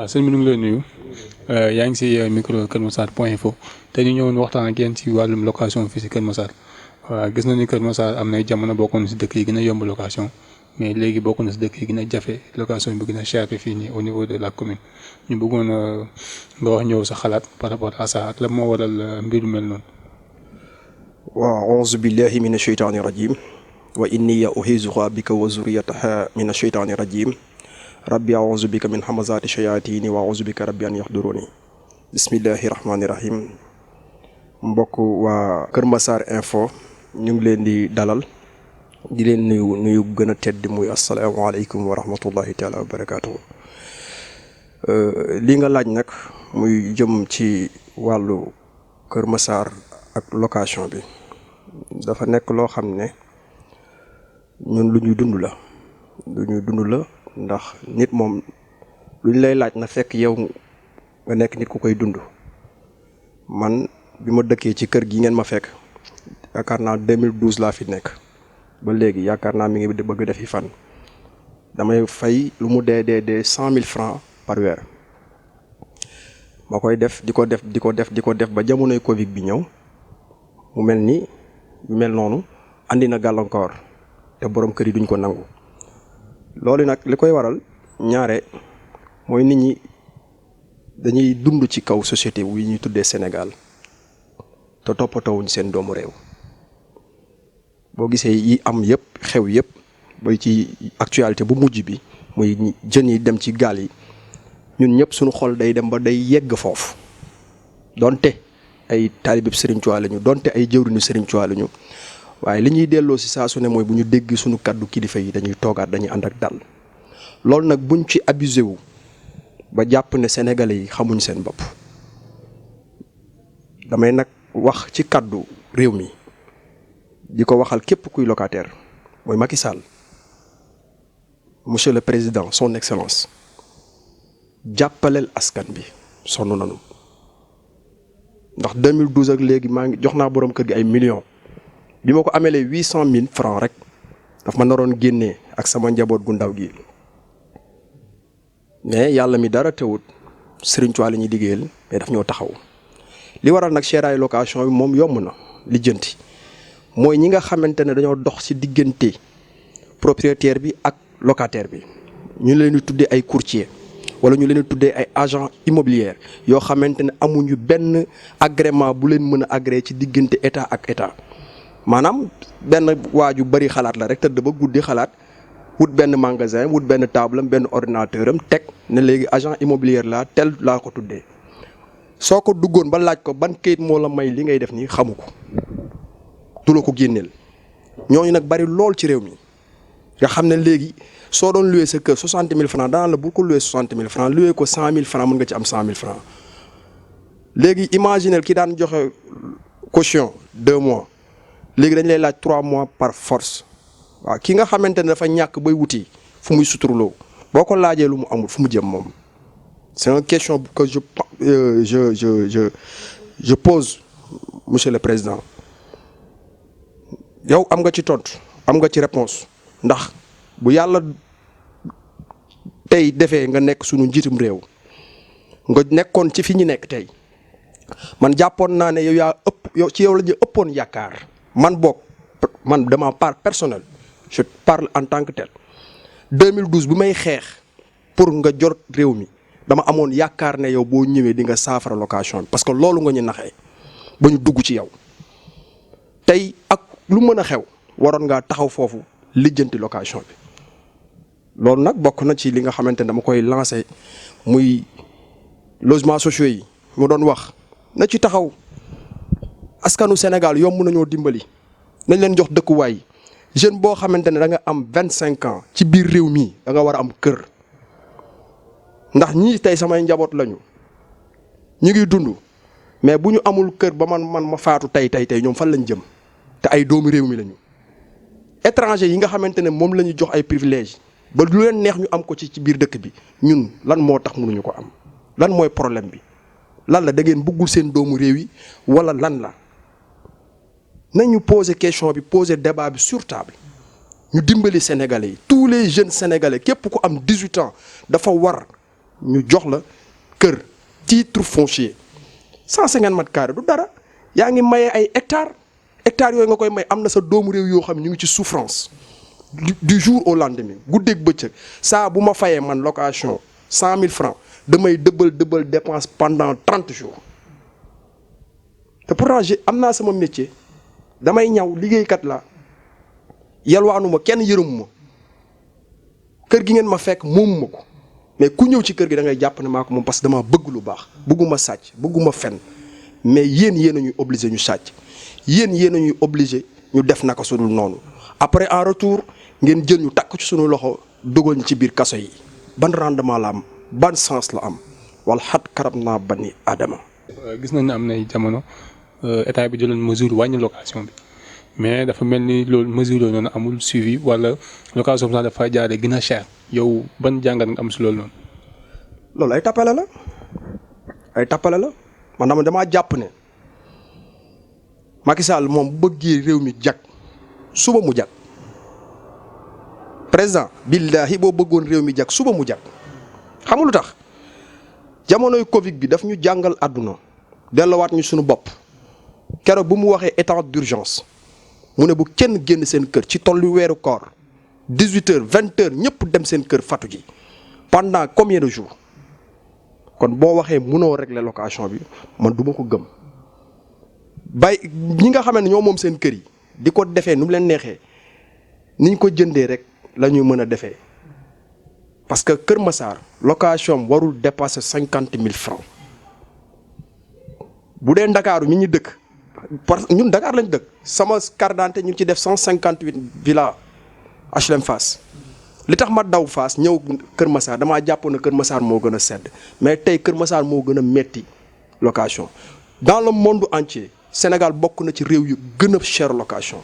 sëñ bi ñu ngi lay nuyu yaa ngi si micro Kër Massar point info te ñu ñëwoon waxtaan ak yéen ci wàllum location fii si Kër Massar gis na ni Kër Massar am nay jamono bokkoon si dëkk yi gën a yomb location mais léegi bokk na si dëkk yi gën a jafe location bi gën a cher fii nii au niveau de la commune ñu bëggoon nga wax ñëw sa xalaat par rapport à ça ak la moo waral mbir mel noonu. waaw auzu billahi min asheytaani rajim wa inni uhizuha bika wa zuriyataha min asheytaani rajim rabbi auzu bika min hamazati shayatini wa auzu bika rabbi an yahduruni bismillahi rahmani rahim. mbokk waa Kër Massar info ñu ngi leen di dalal di leen nuyu gën a tedd muy asalaamaaleykum wa rahmatullahi taala wa barakaatuhu. li nga laaj nag muy jëm ci wàllu Kër Massar ak location bi dafa nekk loo xam ne ñun lu ñuy dund la ndax nit moom lu ñu lay laaj na fekk yow nga nekk nit ku koy dund. man bi ma dëkkee ci kër gi ngeen ma fekk yaakaar naa 2012 laa fi nekk ba léegi yaakaar naa mi ngi bëgg defi fan damay fay lu mu dee 100 000 francs par weer ma koy def di ko def ba jamonoy Covid bi ñëw mu mel noonu andi na gàllankoor te borom kër yi duñ ko nangu. loolu nag li koy waral ñaare mooy nit ñi dañuy dund ci kaw société wi ñuy tuddee Sénégal te toppatoowuñ seen doomu réew. boo gisee yi am yëpp xew yëpp bay ci actualité bu mujj bi muy jën yi dem ci gaal yi ñun ñëpp suñu xol day dem ba day yegg foofu donte ay taalibeb Serigne Touba lañu donte ay jëwriñu Serigne Touba lañu waaye li ñuy delloo si saa su ne mooy bu ñu dégg suñu kaddu kilifa yi dañuy toogaat dañuy ànd ak dal. loolu nag buñ ci abusé wu ba jàpp ne sénégalais yi xamuñ seen bopp damay nag wax ci kaddu réew mi di ko waxal képp kuy locataire mooy Macky Sall monsieur le président son excellence jàppaleel askan bi sonn nañu ndax 2012 ak léegi maa ngi jox naa borom kër gi ay millions bi ma ko amelee 800 000 francs rek daf ma naroon génnee ak sama njaboot gu ndaw gi mais yàlla mi dara teewut Serigne Touba la ñuy liggéeyal mais daf ñoo taxaw. li waral nag seeraayu location bi moom yomb na lijjanti mooy ñi nga xamante ne dañoo dox ci diggante propriétaire bi ak locataire bi ñu leen di tuddee ay courtier wala ñu leen di tuddee ay agent immobilier yoo xamante ne amuñu benn agrément bu leen mën a agréé ci diggante état ak état. maanaam benn waaju bari xalaat la rek tëdd ba guddi xalaat wut benn magasin wut benn table am benn ordinateur am teg ne léegi agent immobilier laa tel laa ko tuddee soo ko duggoon ba laaj ko ban kayit moo la may li ngay def nii xamu ko du la ko génneel. ñooñu nag bari lool ci réew mi nga xam ne léegi soo doon loué sa kër 60 000 francs daan la bu ko loué 60 000 francs loué ko 100 000 francs mën nga ci am 100 000 francs léegi imaginel ki daan joxe caution 2 mois. léegi dañ lay laaj 3 mois par force waaw ki nga xamante ne dafa ñàkk bay wuti fu muy suturloo boo ko laajee lu mu amul fu mu jëm moom. c'est une question que je pose monsieur le président yow am nga ci tontu am nga ci réponse ndax bu yàlla tey defee nga nekk sunu njiitum réew nga nekkoon ci fi ñu nekk tey man jàppoon naa ne yow ci yow la ñu ëppoon yaakaar. man de ma part personnelle je parle en tant que tel 2012 bi may xeex pour nga jot réew mi dama amoon yaakaar ne yow boo ñëwee di nga saafara location bi parce que loolu nga ñu naxee ba ñu dugg ci yow tey ak lu mën a xew waroon ngaa taxaw foofu lijjanti location bi. loolu nag bokk na ci li nga xamante ne dama koy lancé muy logements sociaux yi mu doon wax na ci taxaw. askanu Sénégal yomb nañoo dimbali nañ leen jox dëkkuwaay jeune boo xamante ne da nga am 25 ans ci biir réew mi da nga war a am kër ndax ñii tey samay njaboot lañu ñu ngi dund mais bu ñu amul kër ba man ma faatu tey ñoom fan lañ jëm te ay doomu réew mi lañu. étranger yi nga xamante ne moom la ñu jox ay privilèges ba lu leen neex ñu am ko ci biir dëkk bi ñun lan moo tax mënuñu ko am lan mooy problème bi lan la da ngeen bëggul seen doomu réew yi wala lan la. nañu poser question bi poser débat bi sur table ñu dimbali sénégalais yi tous les jeunes sénégalais képp ku am 18 ans dafa war ñu jox la kër titre foncier 150 mètres carrés du dara yaa ngi maye ay hectares yooyu nga koy may am na sa doomu réew yoo xam ñu ngi ci souffrance du jour au lendemain guddeeg bëccëg saa bu ma fayee man location 100 000 francs damay dëbbal dépense pendant 30 jours te pourtant am naa sama métier damay ñaw liggéeykat la yalwaanuma kenn yërëmuma kër gi ngeen ma fekk moomuma ko mais ku ñëw ci kër gi da ngay jàpp ne maa ko moom parce que dama bëgg lu baax bëgguma sàcc bëgguma fen mais yéen a ñuy obligé ñu sàcc yéen a ñuy obligé ñu def naka su dul noonu après en retour ngeen jël ñu takk ci sunu loxo dugal ñu ci biir kaso yi ban rendement la am ban sens la am wala xat karab naa bani aadama. gis nañ ne am nay jamono état bi jëloon mesure wàññi location bi mais dafa mel ni loolu mesure yooyu noonu amul suivi wala location bi sax dafa jaaree gën a cher yow ban jàngat nga am si loolu noonu. loolu ay tappale la man damaa jàpp ne Macky Sall moom bu bëggee réew mi jag suba mu jag président billahi boo bëggoon réew mi jag suba mu jag xam nga lu tax jamonoy Covid bi daf ñu jàngal àdduna delluwaat ñu suñu bopp keroog bu mu waxee état d'urgence mu ne bu kenn génn seen kër ci tollu weeru koor 18h 20h ñëpp dem seen kër fatu ji pendant combien de jours kon boo waxee mënoo régler location bi man duma ko gëm bay ñi nga xam ne ñoo moom seen kër yi di ko defee nu mu leen neexee niñ ko jëndee rek la ñuy mën a defee parce que Kër Massar location warul dépasser 50 000 francs bu dee Ndakaaru ñi ñu dëkk parce que ñun Dakar lañ dëkk sama carte d'identité ñu ngi ci def 158 villa HLM Fass li tax ma daw Fass ñëw Kër Massar damaa jàpp na Kër Massar moo gën a sedd mais tey Kër Massar moo gën a metti location dans le monde entier Sénégal bokk na ci réew yu gën a cher location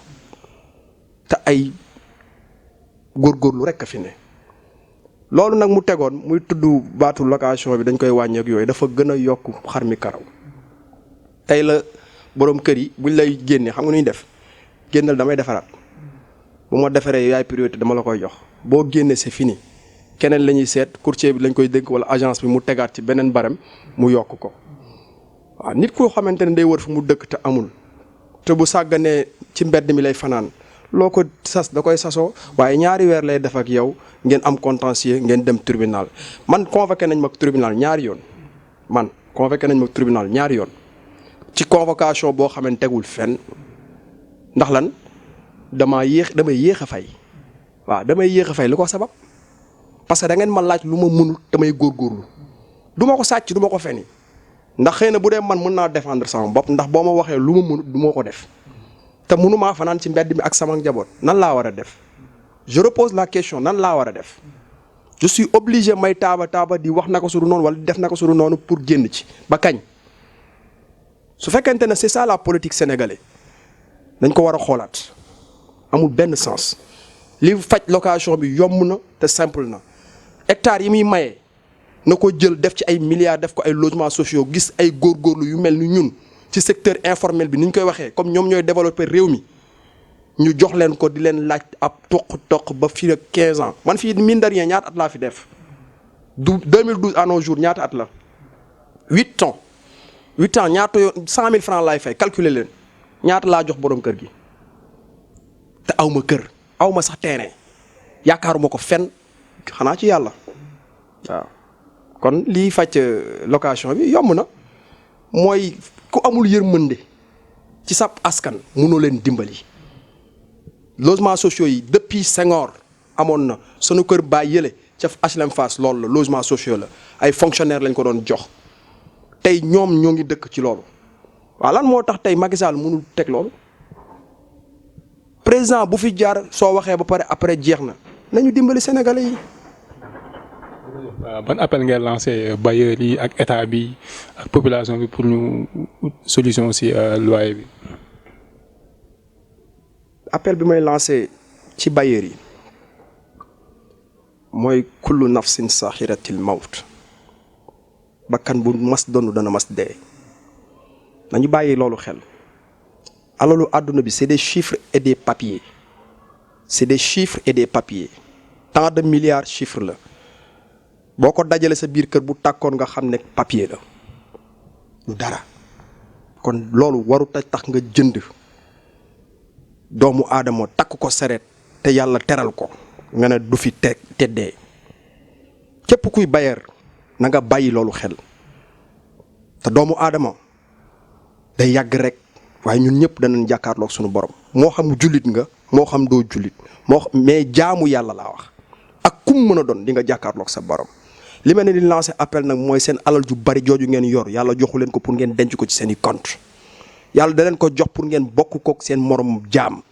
te ay góorgóorlu rek a fi ne loolu nag mu tegoon muy tudd baatu location bi dañ koy wàññeek yooyu dafa gën a yokk xar mi karaw tey la borom kër yi buñ lay génne xam nga nu ñuy def génnal damay defaraat bu ma defaree yaay priorité dama la koy jox boo génnee c'est fini keneen la ñuy seet courtier bi lañ koy dénk wala agence bi mu tegaat ci beneen barem mu yokk ko waaw nit koo xamante ne day wër fu mu dëkk te amul te bu sàgganee ci mbedd mi lay fanaan loo ko sas da koy sasoo waaye ñaari weer lay def ak yow ngeen am contentieux ngeen dem tribunal man convoqué nañ ma tribunal ñaari yoon ci convocation boo xamante tegul fenn ndax lan damay yéex a fay waaw damay yéex a fay lu ko sabab parce que da ngeen ma laaj lu ma mënul damay góorgóorlu du ma ko sàcc du ma ko feni ndax xëy na bu dee man mën naa défendre sama bopp ndax boo ma waxee lu ma mënul du ma ko def te mënumaa fanaan ci mbedd mi ak sama njaboot nan laa war a def je repose la question nan laa war a def je suis obligé may taaba di wax naka su du noonu wala di def naka su du noonu pour génn ci ba kañ su fekkente ne c'est ça la politique sénégalaise dañ ko war a xoolaat amul benn sens li faj location bi yomb na te simple na hectares yi muy maye na ko jël def ci ay milliards def ko ay logements sociaux gis ay góorgóorlu yu mel ni ñun ci secteur informel bi ni ñu koy waxee comme ñoom ñooy développer réew mi ñu jox leen ko di leen laaj ab toq ba fii ak 15 ans man fii mine de rien ñaata at laa fi def 2012 à nos jours ñaata at la 8 ans ñaata yoon 100 000 francs laay fay calculer leen ñaata laa jox borom kër gi te aw ma kër aw ma sax terrain yaakaaruma ko fenn xanaa ci yàlla waaw kon lii faj location bi yomb na mooy ku amul yërmande ci sa askan mënoo leen dimbali logements sociaux yi depuis Senghor amoon na sunu kër baay yële ca HLM Fass loolu la logements sociaux la ay fonctionnaires lañ ko doon jox tey ñoom ñoo ngi dëkk ci loolu waaw lan moo tax tey Macky Sall mënul teg loolu président bu fi jaar soo waxee ba pare après jeex na nañu dimbali sénégalais yi. ban appel ngay lancé bailleurs yi ak état bi ak population bi pour ñu solution ci loyer bi. appel bi may lancé ci bailleurs yi mooy kullu nafsin saaxiratil mawt bakkan bu mas donn dana mas dee nañu bàyyi loolu xel alalu àdduna bi c'est des chiffres et des papiers tant de milliards chiffres la boo ko dajale sa biir kër bu tàkkoon nga xam ne papier la lu dara. kon loolu warut a tax nga jënd doomu aadama takk ko sareet te yàlla teral ko nga ne du fi teddee képp kuy bayeer na nga bàyyi loolu xel te doomu aadama day yàgg rek waaye ñun ñëpp danañ jàkkaarloog suñu borom moo xam jullit nga moo xam doo jullit mais jaamu yàlla laa wax ak kum mën a doon di nga jàkkaarloog sa borom. li ma ne di lancer appel nag mooy seen alal ju bari jooju ngeen yor yàlla joxu leen ko pour ngeen denc ko ci seen i compte yàlla da leen ko jox pour ngeen bokk kook seen morom jaam.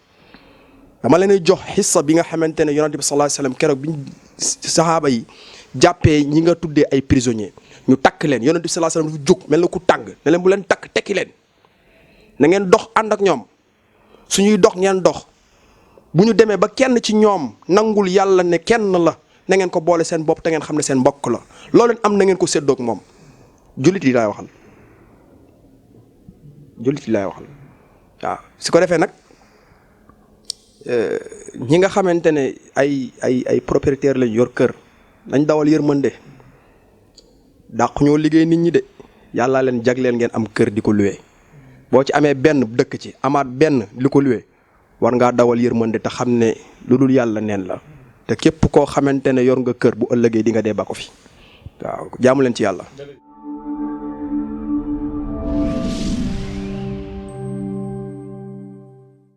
dama leen jox xissa bi nga xamante ne yonent bi sallallahu alayhi wasallam keroog bi saxaaba yi jàppee ñi nga tuddee ay prisonniers ñu takk leen yonent bi sallallahu alayhi wasallam dafa jóg mel na ku tàng ne leen bu leen takk tekki leen na ngeen dox ànd ak ñoom suñuy dox ngeen dox bu ñu demee ba kenn ci ñoom nangul yàlla ne kenn la na ngeen ko boole seen bopp te ngeen xam ne seen mbokk la loolu leen am na ngeen ko séddoog moom jullit yi laay waxal waaw su ko defee nag ñi nga xamante ne ay propriétaire lañ yor kër nañ dawal yërmande dàq ñoo liggéey nit ñi de yàllaa leen jagleel ngeen am kër di ko luwee boo ci amee benn dëkk ci amaat benn li ko luwee war ngaa dawal yërmande te xam ne lu dul yàlla neen la te képp koo xamante ne yor nga kër bu ëllëgee di nga dee ba ko fi waaw jaamu leen ci yàlla.